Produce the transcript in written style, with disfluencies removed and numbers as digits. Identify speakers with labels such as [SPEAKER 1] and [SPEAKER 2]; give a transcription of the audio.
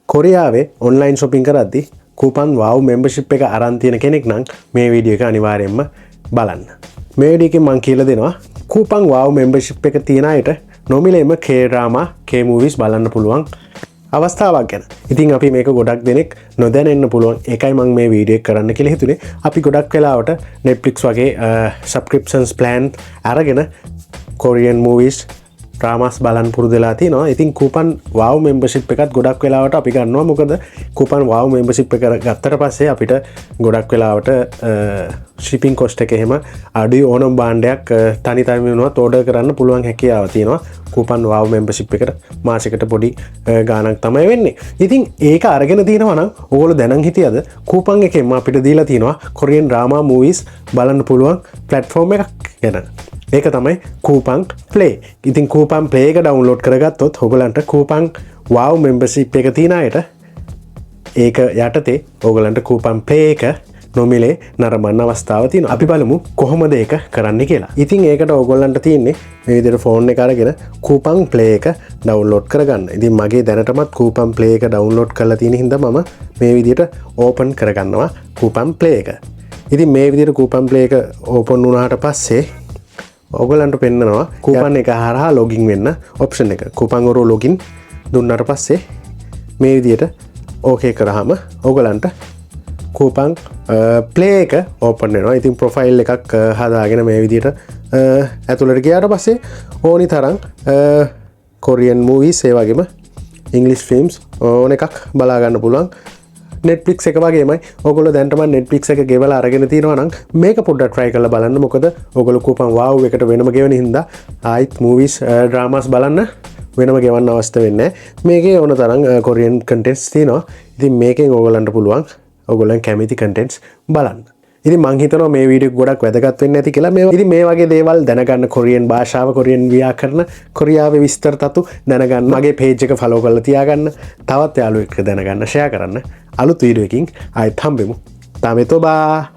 [SPEAKER 1] කොරියාවේ online shopping කරද්දි කුපන් වව් membership එක අරන් තියෙන කෙනෙක් නම් මේ වීඩියෝ එක අනිවාර්යයෙන්ම බලන්න. මේ වීඩියෝ එකෙන් මං කියලා දෙනවා කුපන් වව් මෙම්බර්ෂිප් එක තියෙන අයට නොමිලේම K-ඩ්‍රාමා, K-මූවිස් බලන්න පුළුවන් අවස්ථාවක් ගැන. ඉතින් අපි මේක ගොඩක් දෙනෙක් නොදැනෙන්න පුළුවන්. ඒකයි මං මේ වීඩියෝ එක කරන්න කියලා හිතුනේ. අපි ගොඩක් වෙලාවට Netflix වගේ සබ්ස්ක්‍රිප්ෂන්ස් ප්ලෑන් අරගෙන කොරියන් මූවිස්, ඩ්‍රාමාස් බලන් පුරුදු වෙලා තියෙනවා. ඉතින් කුපන් වව් මෙම්බර්ෂිප් එකත් ගොඩක් වෙලාවට අපි ගන්නවා. මොකද කුපන් වව් මෙම්බර්ෂිප් එක ගත්තට පස්සේ අපිට ගොඩක් වෙලාවට ෂිපින් කොස්ට් එක එහෙම අඩුයි. ඕනම භාණ්ඩයක් තනි තනි වුණත් ඕඩර් කරන්න පුළුවන් හැකියාව තියෙනවා. කුපන් වව් මෙම්බර්ෂිප් එකට මාසෙකට පොඩි ගාණක් තමයි වෙන්නේ. ඉතින් ඒක අරගෙන තියෙනවා නම් ඔයගොල්ලෝ දැනන් හිටියද කුපන් එකෙන්ම අපිට දීලා තියෙනවා කොරියන් ඩ්‍රාමා මූවිස් බලන්න පුළුවන් ප්ලැට්ෆෝම් එකක් ගැන. ඒක තමයි කූපන් ප්ලේ. ඉතින් කූපන් ප්ලේ එක ඩවුන්ලෝඩ් කරගත්තොත් ඔයගලන්ට කූපන් වව් මෙම්බර්ෂිප් එක තියෙන අයට ඒක යටතේ ඔයගලන්ට කූපන් ප්ලේ එක නොමිලේ නරඹන්න අවස්ථාව තියෙනවා. අපි බලමු කොහොමද ඒක කරන්න කියලා. ඉතින් ඒකට ඔයගොල්ලන්ට තියෙන්නේ මේ විදිහට ෆෝන් එක අරගෙන කූපන් ප්ලේ එක ඩවුන්ලෝඩ් කරගන්න. ඉතින් මගේ දැනටමත් කූපන් ප්ලේ එක ඩවුන්ලෝඩ් කරලා තියෙන හින්දා මම මේ විදිහට ඕපන් කරගන්නවා කූපන් ප්ලේ එක. ඉතින් මේ විදිහට කූපන් ප්ලේ එක ඕපන් වුණාට පස්සේ ඔයගොල්ලන්ට පෙන්නනවා කූපන් එක හරහා ලොගින් වෙන්න ඔප්ෂන් එක. කූපන් වරු ලොගින් දුන්නාට පස්සේ මේ විදිහට ඕකේ කරාම ඔයගොල්ලන්ට කූපන් ප්ලේ එක ඕපන් වෙනවා. ඉතින් ප්‍රොෆයිල් එකක් හදාගෙන මේ විදිහට ඇතුළට ගියාට පස්සේ ඕනි තරම් කොරියන් මූවිස්, ඒ වගේම ඉංග්ලිෂ් ෆිල්ම්ස් ඕන එකක් බලා ගන්න පුළුවන්. Netflix එක වගේමයි. ඔයගොල්ලෝ දැනටම Netflix එක ගෙවලා අරගෙන තියෙනවා නම් මේක පොඩ්ඩක් try කරලා බලන්න. මොකද ඔයගොල්ලෝ කුපන් වව් එකට වෙනම ගෙවන හින්දා ආයිත් මූවිස්, ඩ්‍රාමාස් බලන්න වෙනම ගෙවන්න අවශ්‍ය වෙන්නේ නැහැ. මේකේ ඕන තරම් කොරියන් කන්ටෙන්ට්ස් තියෙනවා. ඉතින් මේකෙන් ඔයගොල්ලන්ට පුළුවන් ඔයගොල්ලන් කැමති කන්ටෙන්ට්ස් බලන්න. ඉතින් මං හිතනවා මේ වීඩියෝ ගොඩක් වැදගත් වෙන්න ඇති කියලා. මේ ඉතින් මේ වගේ දේවල් දැනගන්න, කොරියන් භාෂාව, කොරියන් ව්‍යාකරණ, කොරියාවේ විස්තර තතු දැනගන්න මගේ පේජ් එක ෆලෝ කරලා තියාගන්න. තවත් යාළුවෙක් එක්ක දැනගන්න ෂෙයා කරන්න. අලුත් වීඩියෝ එකකින් ආයෙත් හම්බෙමු. 다음에 또 봐.